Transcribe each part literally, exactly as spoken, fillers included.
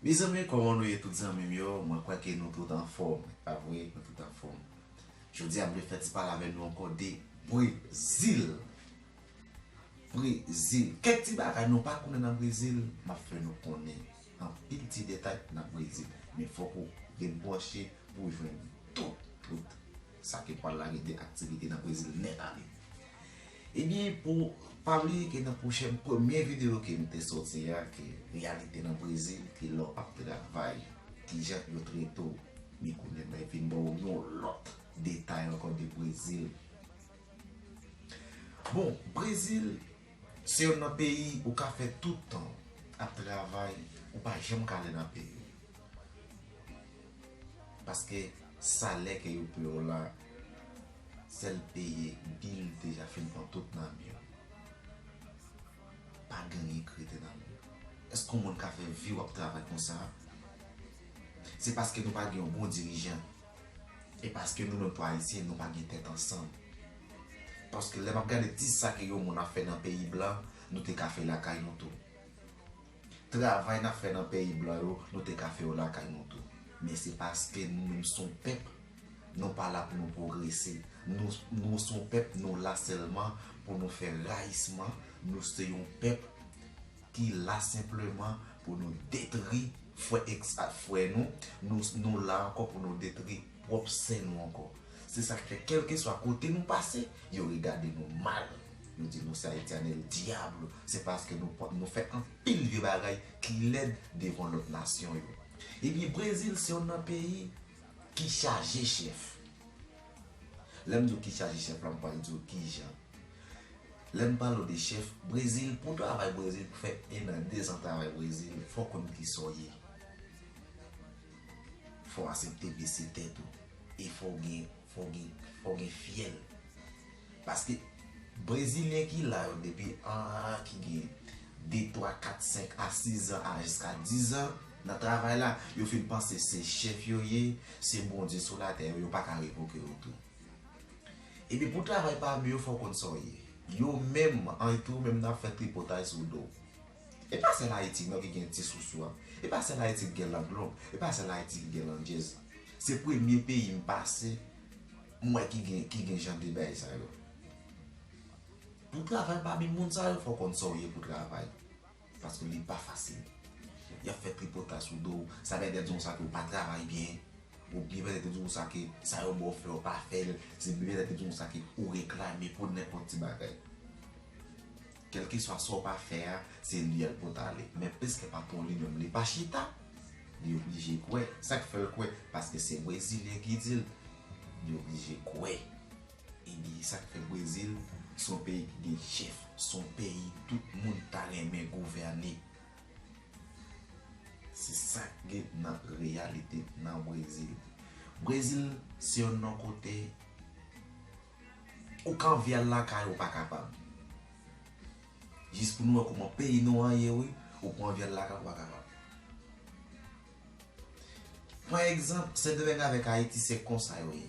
Mezanmi, kòman nou ye tout zanmi m yo? Mwen kwè ke nou tout anfòm, pa vre? Nou tout anfòm. Jodi a, m vle fè ti pale avè nou ankò de Brezil. Brezil. Kèk ti bagay nou pa konnen nan Brezil, m ap fè nou konnen anpil ti detay nan Brezil. Men fòk ou ret branche pou w jwenn tout, tout sa ke m pral lage de aktivite nan Brezil nèt ale. Ebyen, pou pa bliye ke nan pwochèn premye videyo ke m te sòti a, ke reyalite nan Brezil, ke lè w ap travay, kijan yo trete w. Men kounye a, mwen vin ba w yon lòt detay ankò de Brezil. Bon, Brezil, se youn nan peyi ou ka fè tout tan ap travay, ou pa janm ka ale nan peyi w. Paske salè ke yo peye w la, sèl peye bil deja fin pran tout nan men w. Pa gen anyen ki rete nan men w. Èske yon moun ka fè vi w ap travay konsa? Se paske nou pa gen yon bon dirijan. E paske nou menm tou Ayisyen, nou pa gen tèt ansanm. Paske lè m ap gade ti sa ke yon moun ap fè nan peyi blan, nou te ka fè lakay nou tou. Travay n ap fè nan peyi blan yo, nou te ka fè yo lakay nou tou. Men se paske nou menm se yon pèp, nou pa la pou nou pwogrese. Nou, nou se yon pèp, nou la sèlman pou nou fè rayisman. Nou se yon pèp ki la senpleman pou nou detri frè, ex, frè nou. Nou, nou la ankò pou nou detri pwòp sè nou ankò. Se sa k fè, kèlkeswa kote nou pase, yo regade nou mal. Yo di nou se Haitian el diablo. Se paske nou, nou fè anpil vye bagay ki lèd devan lòt nasyon yo. Ebyen, Brezil se youn nan peyi ki chaje chèf. Lè m di w ki chaje chèf la, m pral di w kijan. Lè m pale w de chèf, Brezil, pou w travay Brezil, pou fè en an, de zan travay Brezil, fò w konn kisa w ye. Fò w aksepte bese tèt ou. E fò w gen, fò w gen, fò w gen fyèl. Paske Brezilyen ki la yo depi an, ki gen de, twa, kat, senk a sis zan a jiska diz zan nan travay la, yo fin panse se chèf yo ye, se Bondye sou latè yo, yo pa ka revoke yo tou. Epi pou w travay pami yo, fò w konn sa w ye. Yo menm, an tou menm n ap fè tripotay sou do w. E pa sèl Ayiti non ki gen ti sousou a. E pa sèl Ayiti ki gen lang long. E pa sèl Ayiti ki gen landjèz. Se premye peyi m pase, m wè ki gen, ki gen jan de bagay sa yo. Pou w travay pami moun sa yo, fò w konn sa w ye pou w travay. Paske li pa fasil. Y ap fè tripotay sou do w. Sa pètèt di w sa ke w pa travay byen. Oubyen pètèt yo di w sa ke sa yo ba w fè, w pa fè l. Se pètèt yo di w sa ke ou reklame pou nenpòt ti bagay. Kèlkeswa sa w pa fè a, se li y al pote ale. Men piske patwon li menm, li pa chita, li oblije kwè. Sa k fè l kwè? Paske se Brezilyen ki di l, li oblije kwè. Ebyen, sa k fè Brezil se yon peyi ki gen chèf, se yon peyi tout moun ta renmen gouvène. Se sa k gen nan reyalite nan Brezil. Brezil se youn nan kote ou ka anvi al lakay ou pa kapab. Jis pou nou wè kòman peyi nou an ye, wi, ou pou anvi al lakay ou pa kapab. Pran egzanp, Sendomeng avèk Ayiti se konsa yo ye.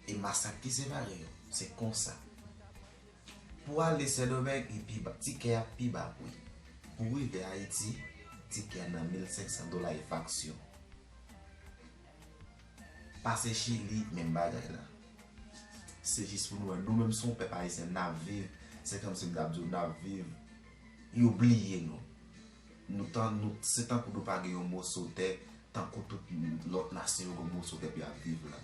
E masak ki separe yo, se konsa. Pou ale Sendomeng, li pi ba, tikè a pi ba pri. Pou rive Ayiti, tikè a nan mil senk san dola e faksyon. Pase Chili, menm bagay la. Se jis pou nou wè, nou menm se yon pèp ayisyen, n ap viv, se kòmsi m t ap di w, n ap viv, yo bliye nou. Nou tan, nou, se tankou nou pa gen yon moso tè, tankou tout lòt nasyon yo gen moso tè pou y ap viv la.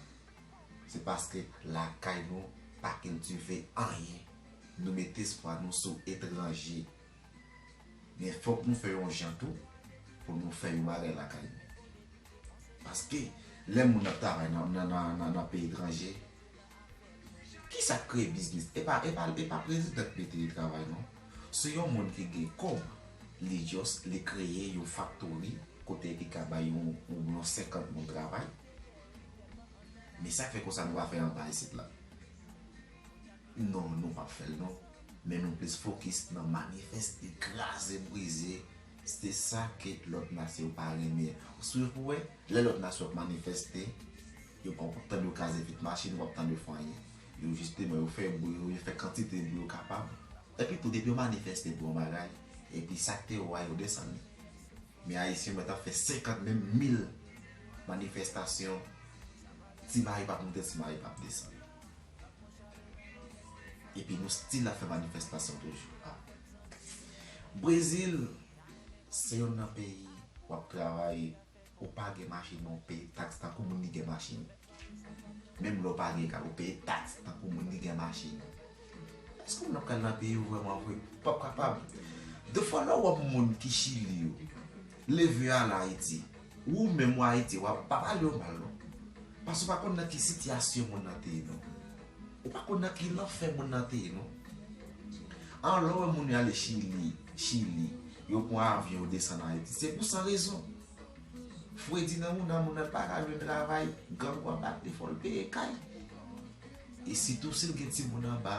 Se paske lakay nou pa kiltive anyen. Nou mete espwa nou sou etranje. Men fòk nou fè yon jan tou pou nou fè yon bagay lakay nou. Paske lè moun ap travay nan, nan, nan, nan, nan peyi etranje, kisa k kreye biznis? E pa, e pa, e pa prezidan k mete li travay non. Se yon moun ki gen kòb, li just, li kreye yon faktori kote ki ka bay yon, yon, yon senkant moun travay. Men sa k fè konsa nou pa fè anba isit la. Non, nou p ap fè l non. Men nou plis fokis nan manifeste, kraze, brize. Se sa ke lòt nasyon yo pa renmen. Ou swiv pou wè, lè lòt nasyon ap manifeste, yo pa p ap tann yo kraze vit machin, yo p ap tann yo fè anyen. Yo jisteman, yo fè bri yo, yo fè kantite bri yo kapab. Epi tou, depi yo manifeste pou yon bagay, epi sa k te wo a, yo desann li. Men Ayisyen mèt ap fè senkant, menm mil manifestasyon. Ti mari p ap monte, ti mari p ap desann. Epi nou still ap fè manifestasyon toujou. Ah. Brezil, se youn nan peyi w ap travay, ou pa gen machin, men w peye taks tankou moun ki gen machin. Menm lè w pa gen kay, ou peye taks tankou moun ki gen machin. Èske moun ap pral nan peyi w vrèman vre? P ap kapab. Defwa lè w wè moun ki Chili yo leve ale Ayiti, ou menm w Ayiti, w ap pa pale yo mal non. Paske w pa konn nan ki sitiyasyon moun nan te ye non. Ou pa konn nan ki lanfè moun nan te ye non. An lè w wè moun yo ale Chili, Chili, yo pran avyon, yo desann Ayiti, se pou san rezon. Fredi nan moun nan, moun nan pa ka jwenn travay, gang yo anba, li fò l peye kay. E sitou si l gen timoun anba,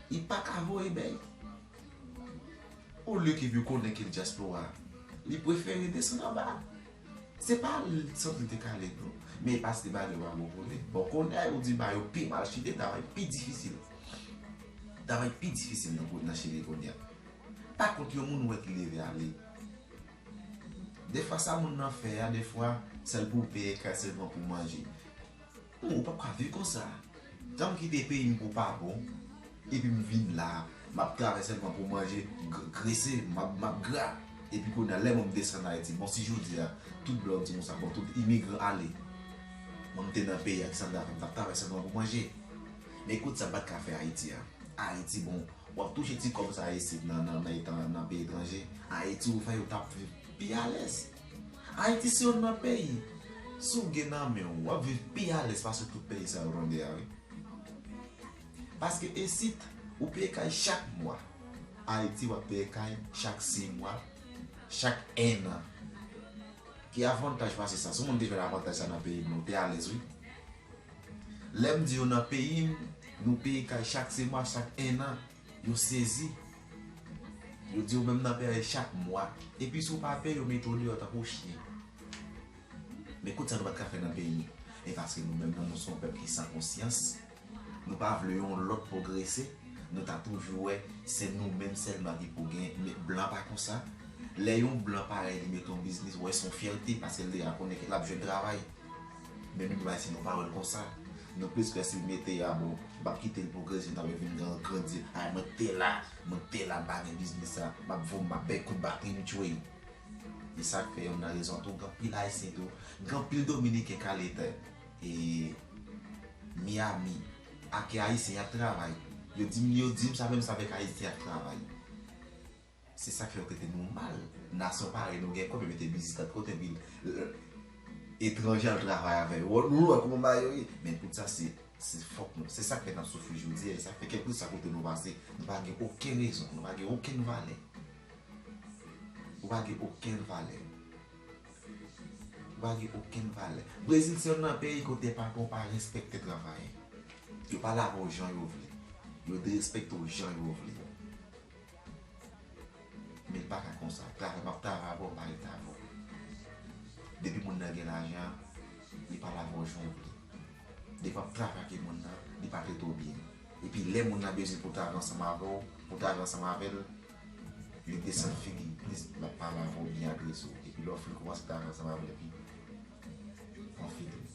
li pa ka voye bèy. Olye ke yo konnen ke l dyaspora, li prefere desann anba. Se pa l santi l te ka led non, men e paske bagay yo pa bon pou li. Bon, kounye a yo di bagay yo pi mal Chili, travay pi difisil. Travay pi difisil nan, nan Chili kounye a. Pa kont yon moun ou wè ki leve ale. Defwa sa moun nan fè a, defwa, sèl pou w peye kay, sèlman pou w manje. Non, ou p ap ka viv konsa. Jan m kite peyi m pou pa bon, epi m vin la, m ap travay sèlman pou manje, g-, grese, m ap, m ap gra. Epi kounye a, lè mwen m desann Ayiti, bon, si jodi a, tout blan di konsa, bon, tout imigran ale. Mwen m te nan peyi a, kisa m ta fè? M t ap travay sèlman pou manje. Men ekout sa m pa t ka fè Ayiti a. Ayiti, bon, w ap touche ti kòb sa isit nan, nan, nan, nan, nan peyi etranje. Ayiti, ou fè yo t ap viv pi alèz. Ayiti se youn nan peyi, si w gen nan men w, w ap viv pi alèz pase tout peyi sa yo tande a, wi. Paske isit, ou peye kay chak mwa. Ayiti, w ap peye kay chak sis mwa, chak en an. Ki avantaj pase sa? Si yon moun te jwenn avantaj sa nan peyi nou, te alèz, wi. Lè m di yo nan peyi m, nou peye kay chak sis mwa, chak en an, yo sezi. Yo di yo menm nan peye chak mwa. Epi si w pa peye, yo mete w deyò tankou chen. Men kout sa nou pa t ka fè nan peyi nou. E paske nou menm nan, nou se yon pèp ki san konsyans. Nou pa vle yon lòt pwogrese. Nou ta toujou wè se nou menm sèlman ki pou gen, men blan pa konsa. Lè yon blan parèy li mete yon biznis, ou wè se yon fyète paske l deja konnen ke l ap jwenn travay. Men nou menm Ayisyen, nou pa wè l konsa. Nou plis kwè si l mete a, bon, m p ap kite l pwogrese, m t ap vin gran-, grandi. Ay, mwen te la, mwen te la, m pa gen biznis sa, m ap voum, m ap bay kout batri, m tchwey. E sa k fè youn nan rezon tou, gen anpil Ayisyen tou, gen anpil Dominiken k al e, e Miami, ak Ayisyen y ap travay. Yo di m, yo di m sa menm sa avèk Ayisyen y ap travay. Se sa k fè yo trete nou mal. Nasyon parèy nou gen kòb, yo mete biznis lòt kote, epi, euh, etranje al travay avè yo. Nou wè kòman bagay yo ye. Men tout sa, se, se fòk nou. Se sa k fè n ap soufri jodi a. E sa k fè kèlkeswa kote nou pase, nou pa gen okenn rezon, nou pa gen okenn valè. Ou pa gen okenn valè. Ou pa gen okenn valè. Brezil se youn nan peyi kote patwon pa respekte travayè. Yo pale avè w jan yo vle. Yo derespekte w jan yo vle. Men l pa ka konsa. Travay, m ap travay avè w, m pa rete avè w. Depi moun nan gen lajan, li pale avè w jan w vle. Depi w ap travay ak moun nan, li pa trete w byen. Epi lè moun nan bezwen pou travay ansanm avè w, pou travay ansanm avè l, li desann figi l plis, l ap pale avè w byen agrese w. Epi lè w fin kòmanse travay ansanm avè l, epi anfile.